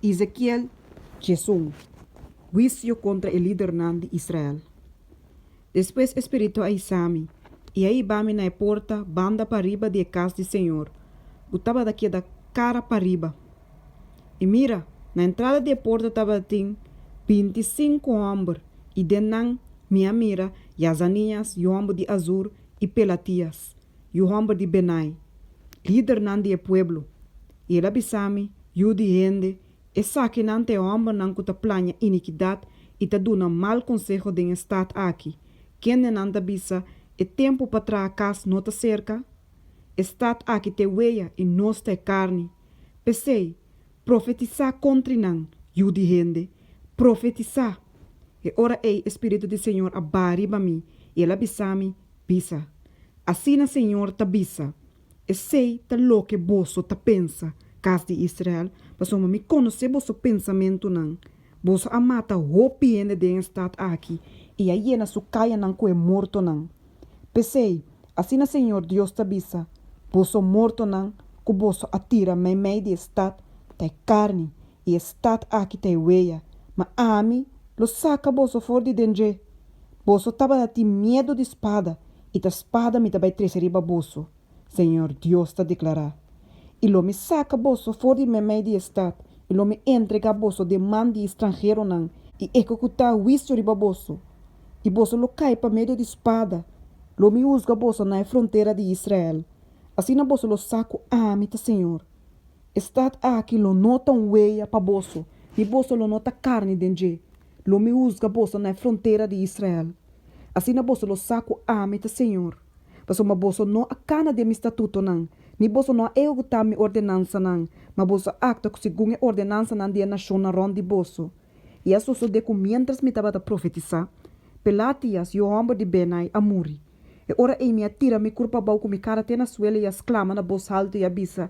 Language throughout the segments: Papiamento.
Ezekiel 11, Huisio kontra e lidernan di Israel. Despues e Spiritu a hisa mi, i a hiba mi na e porta banda pariba di e kas di señor, ku tabata keda kara pariba. I mira, na entrada di e porta tabatin bintisinku hòmber, i den nan mi a mira Jazanias, yu hòmber di Azur, i Pelatias, yu hòmber di Benai, lidernan di e pueblo. I el a bisa mi, Yu di hende, esakinan ta e hòmbernan ku ta plania inikidat i ta duna mal konseho den e stat aki, kendenan ta bisa, E tempu pa traha kas no ta serka? E stat aki ta e wea i nos ta e karni. P'esei, profetisá kontri nan, yu di hende, profetisá! E ora ei e Spiritu di señor a baha riba mi, i el a bisa mi, Bisa, Asina señor ta bisa, Esei ta loke boso ta pensa, kas di Israel, pasobra mi konosé boso pensamentunan. Boso a mata hopi hende den e stat aki i a yena su kayanan ku e mortonan. P'esei, asina señor Dios ta bisa, Boso mortonan ku boso a tira meimei di e stat ta e karni, i e stat aki ta e wea, ma ami lo saka boso for di den dje. Boso tabata tin miedu di spada, i ta spada mi ta bai trese riba boso, Señor Dios ta deklará. I lo mi saka boso for di meimei di e stat, i lo mi entregá boso den man di e stranheronan i ehekutá huisio riba boso. I boso lo kai pa medio di spada, lo mi husga boso na e frontera di Israel. Asina boso lo sa ku ami ta Señor. E stat aki lo no ta un weya pa boso, ni boso lo no ta karni den dje. Lo mi husga boso na e frontera di Israel. Asina boso lo sa ku ami ta señor, pasobra boso no a kana den mi statutonan, ni boso no a ehekutá mi ordenansanan, ma boso a aktua segun e ordenansanan di e nashonnan rònt di boso. I a sosodé ku miéntras mi tabata profetisá, Pelatias, yu hòmber di Benai, a muri. E ora ei mi a tira mi kurpa abou ku mi kara te na suela i a sklama na bos haltu i a bisa,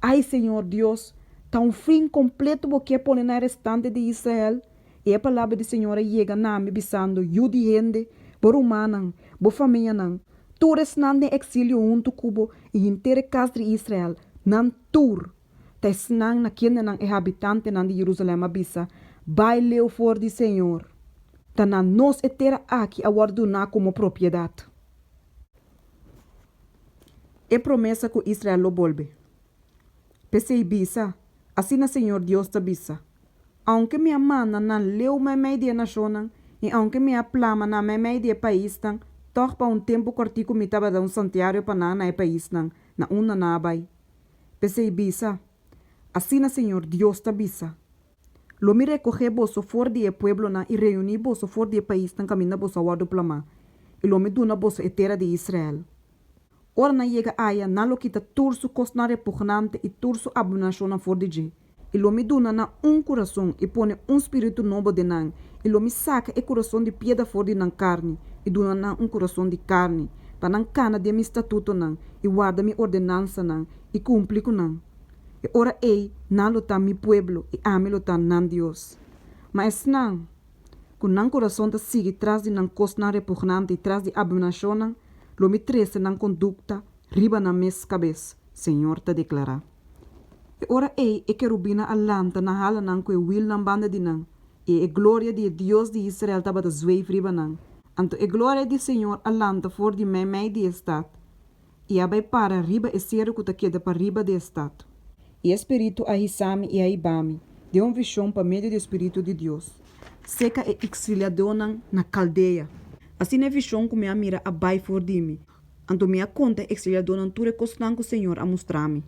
Ai, señor Dios, ta un fin kompleto bo ke pone na e restante di Israel? I e palabra di señor a yega na mi, bisando, Yu di hende, bo rumannan, bo famianan, tur esnan den eksilio huntu ku bo i henter e kas di Israel, nan tur ta esnan na kendenan e habitantenan di Jerusalèm a bisa, Bai leu for di señor. Ta na nos e tera aki a wòrdu duná komo propiedat. E promesa ku Israel lo bolbe. P'esei bisa, Asina señor Dios ta bisa, Ounke mi a manda nan leu meimei di e nashonnan, i ounke mi a plama nan meimei di e paisnan, tòg pa un tempu kòrtiku mi tabata un santiario pa nan na e paisnan na unda nan a bai. P'esei bisa, Asina señor Dios ta bisa, Lo mi rekogé boso for di e pueblonan i reuní boso for di e paisnan kaminda boso a wòrdu plamá, i lo mi duna boso e tera di Israel. Ora nan yega aya, nan lo kita tur su kosnan repugnante i tur su abominashonnan for di dje. I lo mi duna nan un kurason i pone un spiritu nobo den nan, i lo mi saka e kurason di piedra for di nan karni i duna nan un kurason di karni, pa nan kana den mi statutonan i warda mi ordenansanan i kumpli ku nan. E ora ei nan lo ta mi pueblo i ami lo ta nan Dios. Ma esnan ku nan kurason ta sigui tras di nan kosnan repugnante i tras di abominashonnan, lo mi trese nan kondukta riba nan mes kabes, Señor ta deklará. E ora ei e kerubinnan a lanta nan halanan ku e wilnan banda di nan, i e gloria di e Dios di Israel tabata zweef riba nan. Anto e gloria di Señor a lanta for di meimei di e stat, i a bai para riba e seru ku ta keda pariba di e stat. I e Spiritu a hisa mi i a hiba mi, den un vishon pa medio di e Spiritu di Dios, seka e eksiliadónan na Kaldea. Asina e vishon ku mi a mira a bai for di mi, anto mi a konta e eksiliadónan tur e kosnan ku Señor a mustra mi.